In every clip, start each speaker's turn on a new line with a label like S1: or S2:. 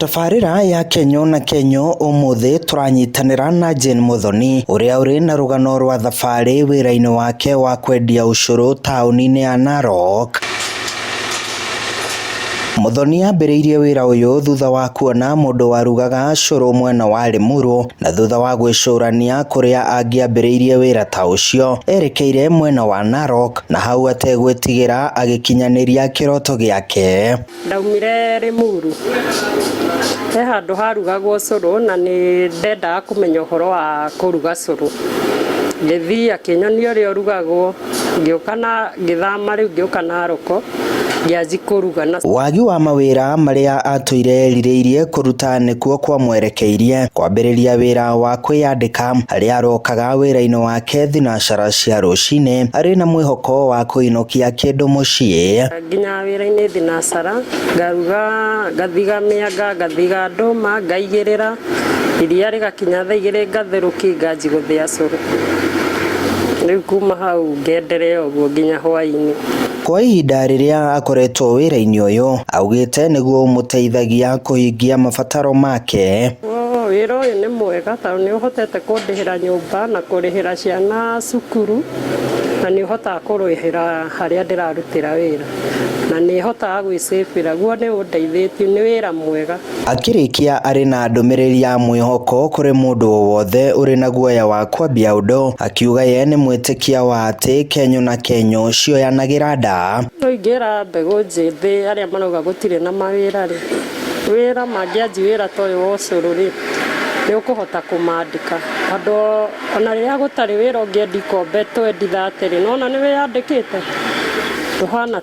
S1: Tabarĩra ya Kenyũ na Kenyũ ũmũthĩ tũranyitanĩra na Jane Muthoni ũrĩa ũrĩ na rũgano rwa thabarĩ wĩra-inĩ wake wa kwendia ũcũrũ taũni-inĩ ya Narok. Muthoni ambĩrĩirie wĩra ũyũ thutha wa kuona mũndũ warugaga cũrũ mwena wa Limuru na thutha wa gwĩcũrania kũrĩa angĩambĩrĩirie wĩra ta ũcio erekeire mwena wa Narok na hau ategwĩtigĩra agĩkinyanĩria kĩroto gĩake.
S2: Ndaumire Limuru he handũ harugagwo cũrũ na nĩ ndendaga kũmenya ũhoro wa kũruga cũrũ. Ngĩthiĩ akĩnyonia ũrĩa ũrugagwo, ngĩũka na ngĩthama rĩu ngĩũka Narok ngĩanji kũruga na
S1: Wagi wa mawĩra marĩa atũire erirĩirie kũruta nĩkuo kwamwerekeirie kwambĩrĩria wĩra wa kwĩyandĩka harĩa arokaga wĩra-inĩ wake thinacara cia rũcinĩ arĩ na mwĩhoko wa kũinũkia kĩndũ mũciĩ.
S2: Nginya wĩra-inĩ thinacara ngaruga, ngathiga mĩanga, ngathiga ndũma, ngaigĩrĩra iria rĩgakinya thaa 2 ngatherũki nganji gũthĩa cũrũ. Rĩu kuma hau ngenderea ũguo nginya hwaĩ-inĩ.
S1: Kwa ihinda rĩrĩa akoretwo wĩra-inĩ ũyũ augĩte nĩguo ũmũteithagia kũhingia mabataro make.
S2: Wĩra ũyũ nĩ mwega tondũ nĩ ũhotete kũndĩhĩra nyũmba na kũrĩhĩra ciana cukuru na nĩ ũhotaga kũrĩhĩra harĩa ndĩrarutĩra wĩra na nĩ hotaga gwĩcĩbĩra guo nĩ ũndeithĩtie, nĩ wĩra mwega.
S1: Akĩrĩkia arĩ na ndũmĩrĩri ya mwĩhoko kũrĩ mũndũ o wothe ũrĩ na guoya wa kwambia ũndũ, akiuga ye nĩ mwĩtĩkia wa atĩ kenyũ na kenyũ cioyanagĩra nda.
S2: No ingĩra mbegũ njĩthĩ arĩa marauga gũtirĩ na mawĩra rĩ, wĩra mangĩanji wĩra ta ũyũ wa ũcũrũ rĩ, nĩ ũkũhota kũmandĩka tondũ ona rĩrĩa gũtarĩ wĩra ũngĩendia ikombe 20 30 rĩ, nĩwona nĩ wĩyandĩkĩte, ndũhana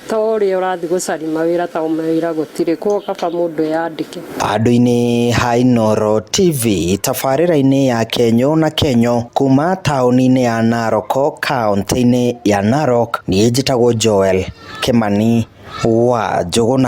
S2: ta ũrĩa ũrathiĩ gũcaria mawĩra ta mawĩra gũtirĩ, koguo kaba mũndũ eyandĩke.
S1: Handũ-inĩ ha Inooro TV tabarĩra-inĩ ya Kenyũ na Kenyũ kuma taũni-inĩ ya Narok kaũntĩ-inĩ ya Narok, niĩ njĩtagwo Joel Kĩmani wa Njũgũna.